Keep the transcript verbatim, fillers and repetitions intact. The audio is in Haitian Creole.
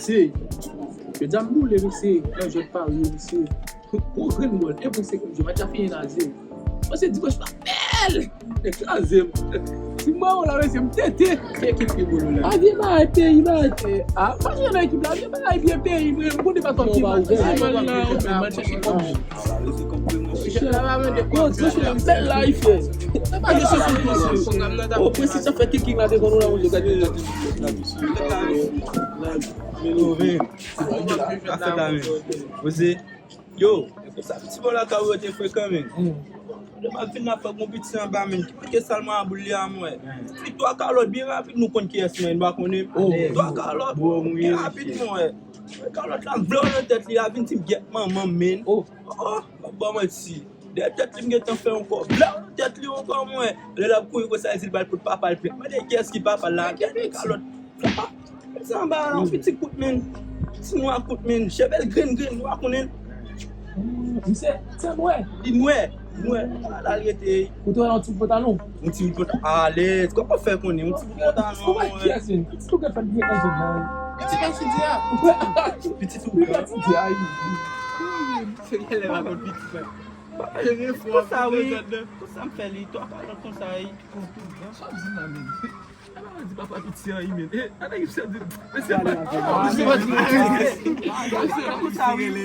Se, jodi a m boule, mesye, nan jwèt pari yo, mesye. Bon grenn bòl, en pou senkant jou, match la fini a zewo. Mwen se dimanch la bèl! Nèg kraze m. Si m wè w la, mesye, m tete. Ki ekip ki boule la? A, vye bagay, peyi, bagay. A, pa jwe nan ekip la, vye bagay, byen peyi, mwen, m konnen pa twòp ti match. Match la, ou fè match chèche kòb. Yo, Joshua, bèl life, yo. Se pa kesyon foutbòl, se. O, prensip sa fè King King la devan nou la, mwen, gade, gade. Yo, men, konsa, ti bò lakay ou yo te frekan, men. Lè m ap vin la, fè gon piti anba, men. Ki manke sal mwen a boul li a, mwen. Li twa kalòt byen rapid, nou konn kiyès mwen, nou pa konnen. Twa kalòt, byen rapid, mwen. Kalòt la, m vle nan tèt li, la vin di m, "Gyèt manman m, men." Oh, m ap ba w manti. Dèyè tèt li, m gentan fè ankò. Blè nan tèt li ankò, mwen. Lè l ap kouri konsa, li di l pral pot papa l plent. Mande kiyès ki papa l la. Gade kalòt. Sa anba la, yon piti kout, men. Ti nwa kout, men. Cheve l grenn, grenn, nwa konnen. Misye, se nwè. Li nwè. Nwè. Ala l rete. Ou te wè yon ti pantalon? Yon ti pantalon. Alèz. Kòman w fè konnen? Yon ti pantalon. Ou wè kiyès, men? Pitit ou ka fè grenn nan zòn nan. Pitit ou ka fè grenn. Pitit ou ka fè grenn. Se genlè pa konn pitit mwen. Konsa wi. Konsa m fè li. Twa kalòt konsa wi. Sa w di la, men? Ala di papa piti an, men. E, ala ki sa di. Mesye, konsa wi.